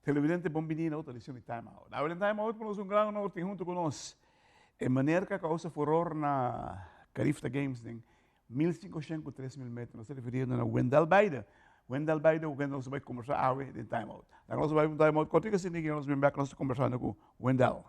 Televidente bon bini na otro edicion di Time Out. Awe den Time Out nos un gran honor tin hunto cu nos e meneer cu a causa furor na Carifta Games den 1500 cu 3000 meter. Nos ta refiriendo na Wendell Beide. Wendell Beide cu nos bay conversa awe den Time Out. Laga nos bay un Time Out cortico asina y nos bin bek nos ta conversando cu Wendell.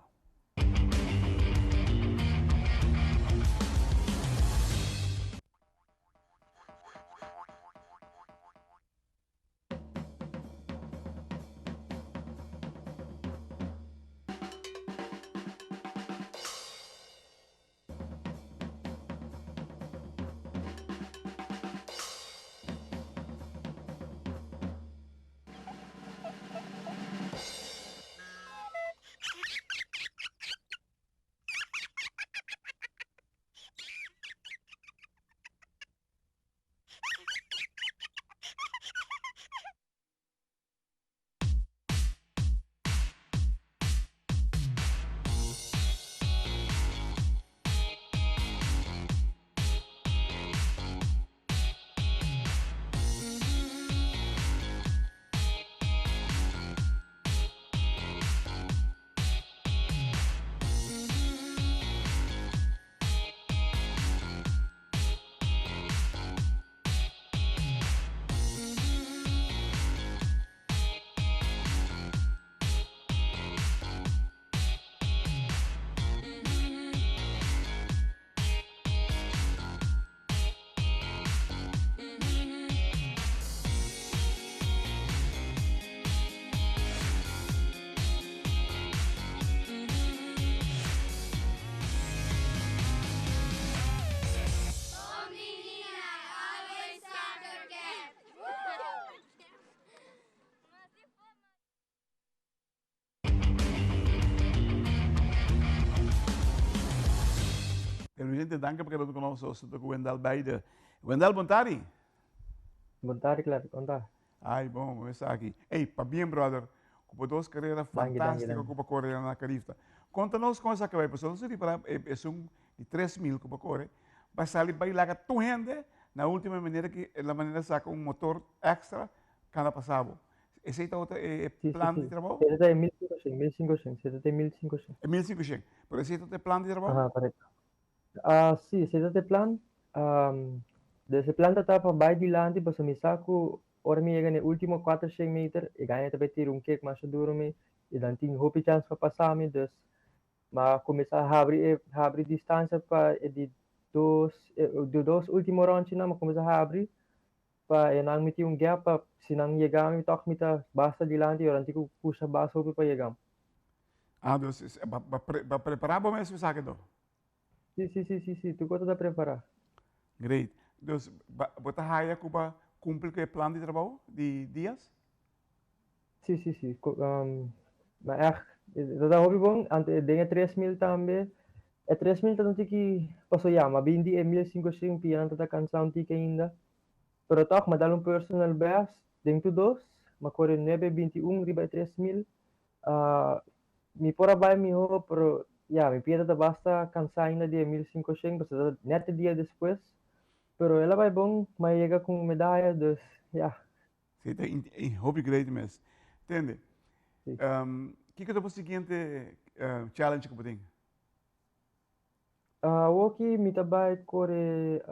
Televidente, danki pa keda ku nos. Nos ta ku Wendell Beide. Wendell, bon tardi. Bon tardi, Clark. Kon ta? Ai, bon, bo mester aki. Ey, pabien, brother. Ku bo dos karera fantástiko ku bo kore na Carifta. Konta nos kon esaki bai, pasobra nos a ripara esun di 3000 ku bo kore, bai sali bai laga tur hende na ultima manera ki la manera saka un motor extra kana pasa bo. Esei tabata e plan di trabou? Esei ta e 1500, 1500, esei ta e 1500. E 1500, pero esei tabata e plan di trabou? Aha, korekto. Ah, si, esei tabata e plan. Dus e plan tabata pa bai dilanti pasobra mi sa ku ora mi yega na e ultimo 400 meter e gana ta bai tira un kek masha duru mi i nan tin hopi chans pa pasa mi, dus m'a kuminsá habri e habri distansia pa e di dos e di dos ultimo ròntjinan m'a kuminsá habri Pa e nan mi tin un gap pa si nan yega mi tok mi ta basta dilanti ora nan tin ku pusha bas hopi pa yega. Ah, dus ba, ba, pre, ba prepara bo mes esaki do? Si, si, si, si, si, tur kos ta prepara. Great. Dus ba, bo ta haya ku ba kumpli ku e plan di trabou di dias? Si, si, si. Um, maar echt, dat ta hopi bon. Ante den e 3000 tambe. E 3000 ta un tiki paso ya, ma bin di e 1500 pia nan ta cansa un tiki ainda. Pero toch, ma dal un personal best den tu dos, ma kore 9:21 riba e 3000. Uh, mi por a bai miho, pero ya, mi pia ta basta cansa ainda di e 1500, pasobra ta net e dia despues. Pero el a bai bon, ma yega cu medaya, dus ya. Sí, ta hopi great mes. Tende, Sí. kiko ta bo siguiente challenge ku bo tin? Awoki mi ta bai kore,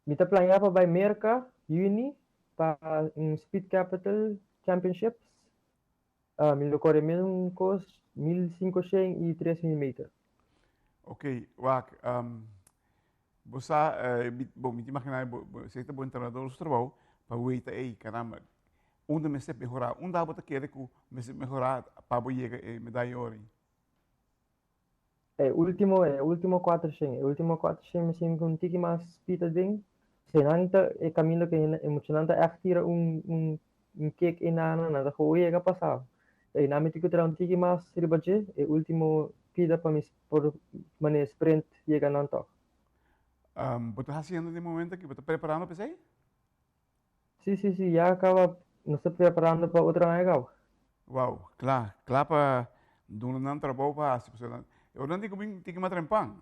mi ta planeá pa bai Merka yüni pa un Speed Capital Championships. Mi lo kore mesun kos, 1500 i 3000 meter. Ok, wak, bo sa, bo, mi ta imaginá bo, bo, esei ta bo entrenador su trabou pa weita, ey, caramba, unda mester mehorá, unda abo ta kere ku mester mehorá pa bo yega e medaya ori? E ultimo, e ultimo 400, e ultimo 400 mi sinti un tiki mas pita den. Se nan ta e caminda que e muchanan ta echt tira un un un kick enana, nan ta gewoon yega pasa. E nan mi tin ku traha un tiki mas riba dje, e ultimo pida pa mi por mane sprint yega nan tog. Bo ta haciendo den momento aki? Bo ta preparando pa esei? Si, si, si, ya caba, nos ta preparando pa otro aña caba. Wow, kla, kla pa duna nan trabou pa hasi, pasobra nan, e ora nan tin ku bin tin ku matra en pan.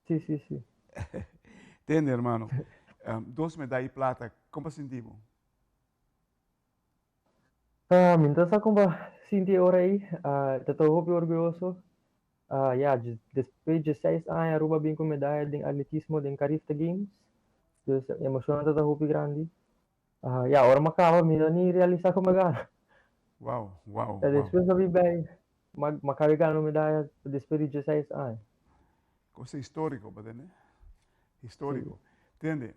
Si, si, si. Tende, hermano, dos medaya di plata, kon pa sinti bo? Ah, mi no ta sa kon pa sinti e ora ei. Ah, ta ta hopi orguyoso. Ah, ya, despues di 6 aña Aruba bin ku medaya den atletismo den Carifta Games. Dus emoshonnan ta ta hopi grandi. Ah, ya, ora mi a kaba mi no ni realisa ku mi a gana. Wow, wow, Ta wow. despues a bin bai, mi a kaba di gana un medaya despues di 16 aña. Cosa historico, pa tende? Historico. Sí. Tende,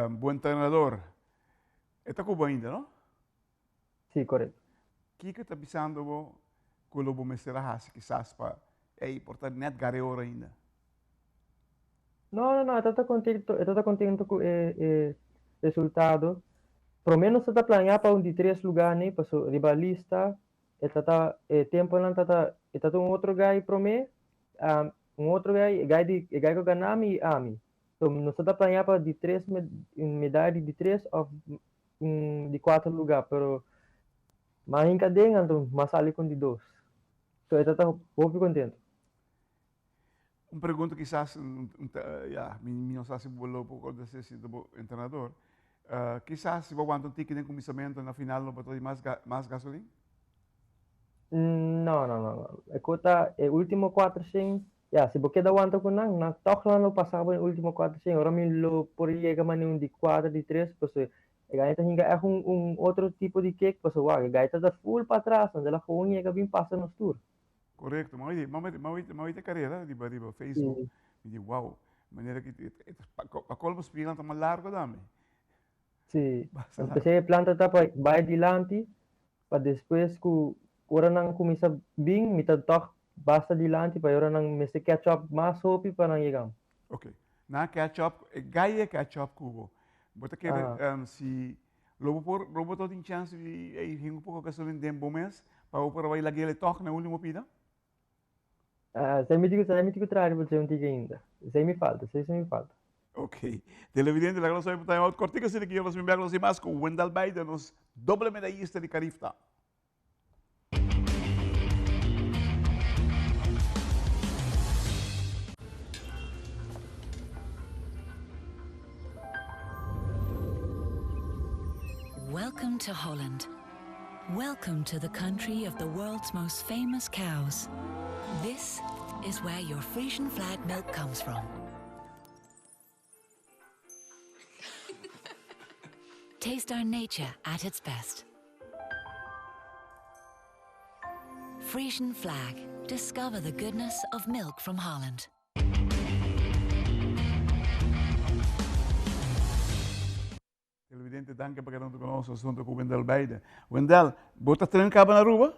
bo entrenador, e ta ku bo ainda, no? Sí, korekto. Kiko ta bisando bo ku lo bo mester a hasi kisas pa ey por ta net gare oro ainda? No, no, no, e ta ta kontento, e ta ta kontento ku e e resultado. Promé nos ta ta planeá pa un di tres lugá nei, paso riba lista e ta ta e temponan ta ta e ta ta un otro guy promé, un otro guy, e guy di e guy ku gana mi i ami. So nos ta ta planeá pa di tres medaya di di tres òf un di cuatro lugar, pero mas hinca den anto mas sali con di dos. So e ta ta hopi contento. Un pregunta kisas, ya, mi no sa si bo lo por contesta si ta bo entrenador. Kisas si bo wanta un tiki den cuminsamento na final no bo ta di mas gasolin? No, no, no, no. E cu ta e ultimo 400, ya, si bo keda wanta cu nan, nan toch nan lo pasa bo e ultimo 400. Ora mi lo por yega mane un di cuater, di tres, pasobra e gaya ta hinca echt un otro tipo di kick, pasobra wak, e gaya ta ta full patras, nan ta la gewoon yega bin pasa nos tur. Correcto, m'a oye, m'a oye te carrera riba riba Facebook, mi di wow, manera ki pa colmo spinan ta mas largo tambe. Sí, p'esei e plan ta ta pa bai dilanti, pa despues ku ora nan kuminsá bin, mi ta tòg basta dilanti pa e ora nan mester catch up mas hopi pa nan yega. Ok, nan catch up, e gai e catch up ku bo. Bo ta kere si lo bo por, lo bo ta tin chance di ey hinga un poko gasolin den bo mes pa bo por a bai lag'el tòg na ultimo pida? Esei mi tin ku, mi tin ku traha riba dje un tiki ainda. Esei mi falta, esei si mi falta. Ok. Televidente, laga nos sabi pa time out kortiko asina ki nos bin bek nos tin mas ku Wendell Biden, nos doble medayista di Carifta. Welcome to Holland. Welcome to the country of the world's most famous cows. This is where your Frisian flag milk comes from. Taste our nature at its best. Frisian flag. Discover the goodness of milk from Holland. Televidente, danki pa keda huntu ku nos asuntu ku Wendell Beide. Wendell, bo ta train kaba na Aruba?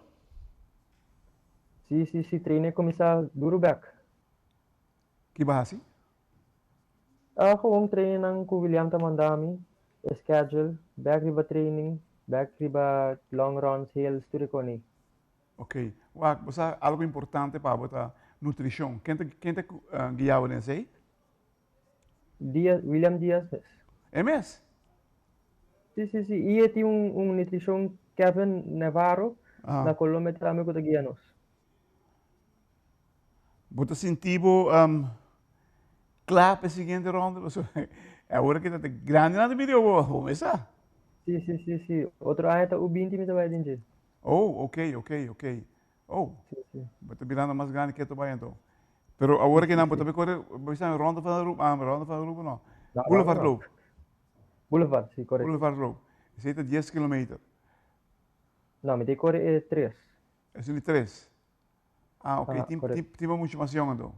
Si, si, si, train a kuminsá duru bèk. Ki bo hasi? Ah, gewoon trainingnan ku William ta manda mi, e schedule, bèk riba training, bèk riba long runs, hills, tur e kos ei. Ok, wak, bo sa algu importante pa bo ta nutrishon. Ken ta, ken ta guia bo den esei? Diaz, William Diaz mes. E mes? Si, si, si. I e tin un, un nutrishon Kevin Navarro na Colombia tambe ku ta guia nos. Bo ta sinti bo um, kla pa e siguiente ronda? Pasobra awor ki ta te grandi nan ta bini bo, bo mes sa. Si, si, si, si. Otro aña ta U20 mi ta bai den dje. Oh, ok, ok, ok. Oh, Si, si. bo ta birando mas grandi ke ta bai anto. Pero awor ki nan bo ta bai kore, bo bisa Ronde van Aruba, ah, Ronde van Aruba no. No, Boulevard no. Loop. Boulevard, si, korekto. Boulevard Loop. Esei ta dies kilometer. No, mi ta kore e tres. Esun di tres. Ah, ok. Ah, Tin, korekto. tin, tin bo muchu mas yong anto.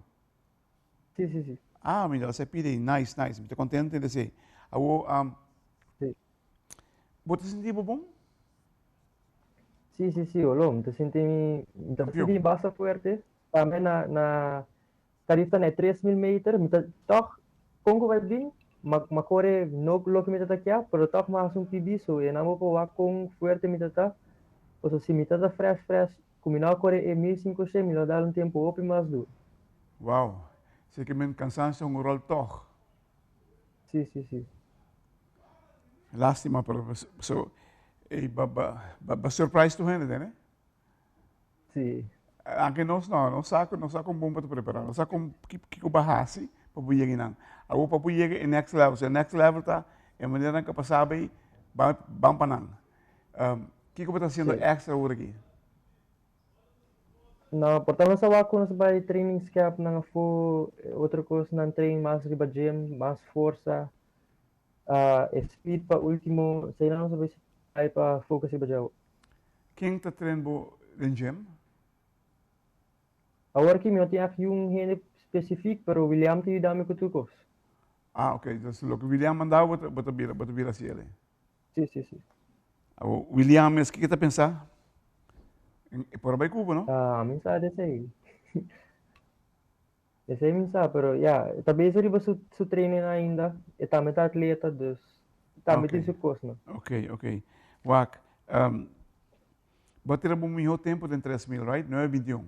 Si, si, si. Ah, mi ta sa pidi. Nice, nice. Mi ta kontento di esei. Awor, um, Si. bo ta sinti bo bon? Si, si, si, olo. Mi ta sinti mi, mi ta Kampion. sinti mi basta fuerte. Tambe na, na tarifa na e 3000 meter, mi ta toch, kon ku bai bin, ma, ma kore no loke mi ta ta kia, pero toch mi a hasi un PB, so e nan bo por wak kon fuerte mi ta ta. Pasobra si mi ta ta fresh fresh, ku mi no a kore e 1500, mi lo a dal un tempu hopi mas duru. Wow, si ke men kansansio hunga ròl tòg. Si, si, si. Lástima, pero so, ey, ba, ba, ba, ba surprise tur hende, tene? Si. Anke nos no, nos sa, nos sa kon bon pa ta prepará, nos sa kon kiko bo hasi pa bo yega einan. Awor pa bo yega e next level, so e next level ta e maneranan ku a pasa bay ban pa nan. Kiko bo ta hasiendo extra awor aki? No, por ta nos a wak ku nos bai training scap nan afó, otro kos nan train mas riba gym, mas forsa, e speed pa ultimo, esei nan nos a bai pa focus riba dje. Ken ta train bo den gym? Awor aki mi no tin aki un hende specifiek, pero William ta yuda mi ku tur kos. Ah, ok. Dus loke William manda bo, bo ta bira, bo ta bira hasi el. Si, si, si. Awor, William mes, kiko e ta pensa? E por a bai ku bo, no? Ah, mi sa di esei. Esei mi sa, pero ya, e ta bezig riba su, su training ainda. E tambe ta atleta, dus tambe tin su kosnan. Ok, ok. Wak, um, bo a tira bo mihó tempu den 3000, right? 9:21.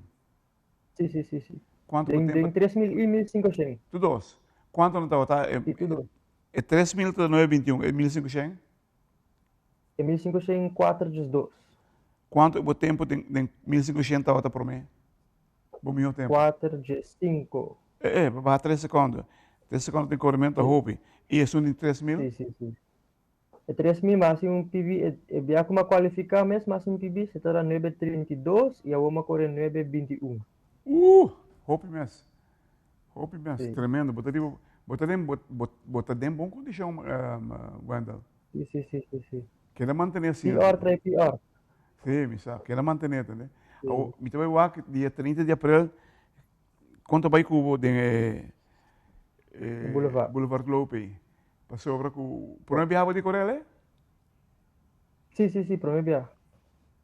Si, si, si, si. Kuantu bo Den, tempu? den 3000 i 1500. Tur dos. Kuantu nan tabata? E, Si, tur dos. e 3000 ta 9:21, e 1500? E 1500, 4:12. Kuantu bo tempu den, den 1500 tabata promé? Bo mihó tempu. 4:05. E, e, bo baha tres sekondo. Tres sekondo den korementu ta hopi. I esun di 3000? Si, si, si. E 3000 mas un PB, e, e bia ku m'a kualifiká mes mas un PB, se ta da 9:32 i awor m'a kore 9:21. Hopi mes. Hopi mes. Si. Tremendo. Bo ta riba, bo ta den, bo, bo, bo ta den bon kondishon, Wendell. Si, si, si, si, si. Keda mantené asina. Pior trae pior. Si, mi sa. Keda mantené, tende. Si. Awor, mi ta bai wak dia 30 di aprel, kon ta bai ku bo den e, e Boulevard. Boulevard Loop ei. Pasobra ku prome biaha bo di Corel e? Si, si, si, prome biaha.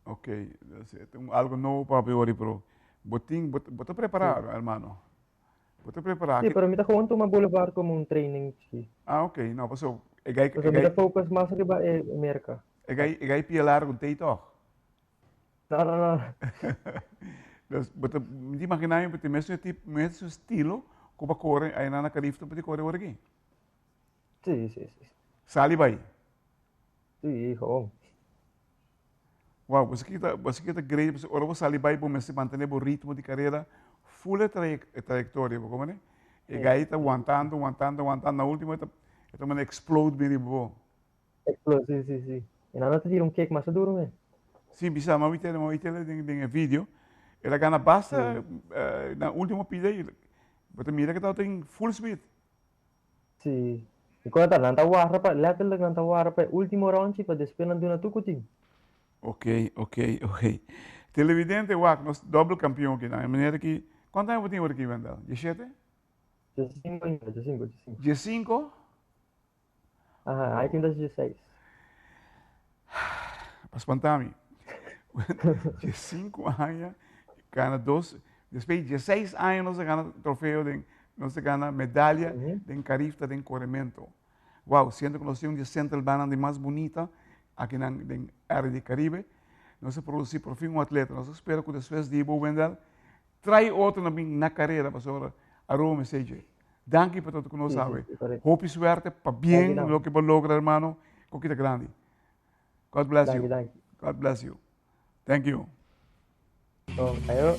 Ok, dus e ta un algo nobo pa bo ori, pero bo tin, bo, bo ta prepara, hermano. Bo ta prepara. Si, pero mi ta gewoon tuma Boulevard como un training chi. Ah, ok, no, paso e gai, e Pasobra mi ta gai, focus mas riba e Merca. e gai, e gai pia largo tei toch? No, no, no. Dus bo ta, mi ta imagina mi bo tin mesun tip, mesun estilo ku bo a kore ayina na Carifta bo ta kore ora aki. Sí, sí, sí. Sali bai. Sí, gewoon. Wow, bo kita, bo kita great, bo ora bo sali bai bo mester mantene bo ritmo di carera full e traje, e trayectoria, bo comprende? E gai ta wantando, wantando, wantando, na ultimo e ta, e ta manda explode bin riba bo. Explode, sí, sí, sí. E nan ta tira un kick masa duro men. Sí, bisa, ma witele, ma witele den, den e video. El a gana basta, eh, na ultimo pida y bo ta mira que tabata in full speed. Sí. I kon ta nan ta warda pa letterlijk nan ta warda pa e ultimo rondje pa despues nan duna tur ku tin. Ok, ok, ok. Televidente wak nos dobbel kampion aki nan. E manera ki, kuantu aña bo tin ora ki Wendell? Diesshete? Diesinko ainda, diesinko, diesinko. Diesinko? Aha, ai tin ta diesseis. Pa spanta mi. Diesinku aña, gana dos, despues di diesseis aña nos a gana trofeo den, nos a gana medalia den Carifta den coremento. Wow, siento cu nos tin un di e central bannan di mas bunita akinan den area di Caribe. Nos a produci por fin un atleta. Nos a spera cu despues di bo Wendell trae otro na bin na carera pasobra Aruba mester dje. Danki pa todo cu nos awe. Hopi suerte, pabien loke bo logra hermano, cu kita grandi. God bless you. Danki, danki. God bless you. Thank you. Bon, ayo.